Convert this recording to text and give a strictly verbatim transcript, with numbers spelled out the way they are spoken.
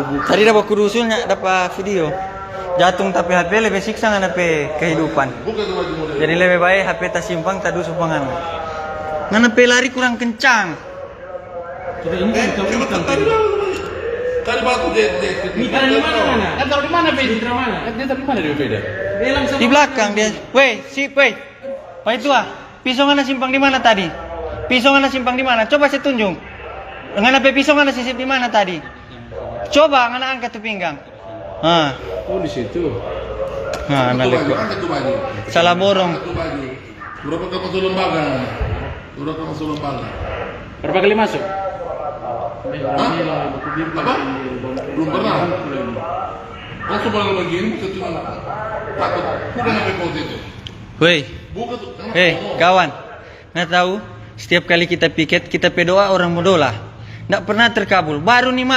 Tadi da baku dusun, nya dapa video. Jatung tapi H P lebe siksa ngana pe kehidupan. Jadi lebe bae H P tasimpang, tadusu pa ngana. Ngana pe lari kurang kencang. Kita ini kan ikan-ikan tadi. Tadi batu dia, dia, dia. Mitra di mana, mana? Kan taruh di mana, Pe? Mitra mana? Kan dia taruh di mana, dia, Pe, dah? Dia langsung. Di belakang dia. Weh, si, weh. Pai tua, piso ngana simpang di mana tadi? Piso ngana simpang di mana? Coba se tunjung. Ngana pe piso ngana sisip di mana tadi? Coba ngana angka tu pinggang. Ha. Oh, di situ. Ha, ngana leko. Angka tu baju. Salah borong. Angka tu baju. Berapa kali masuk lembaga? Berapa kali masuk lembaga? Berapa kali masuk? Hah? Apa? Belum pernah. Langsung malam begini, betul. Takut. Bukan apa kau itu. Weh, bukan tuh. Hei, kawan. Nah, tahu, setiap kali kita piket, kita pe doa orang mo dola. Ndak pernah terkabul. Baru ni malam.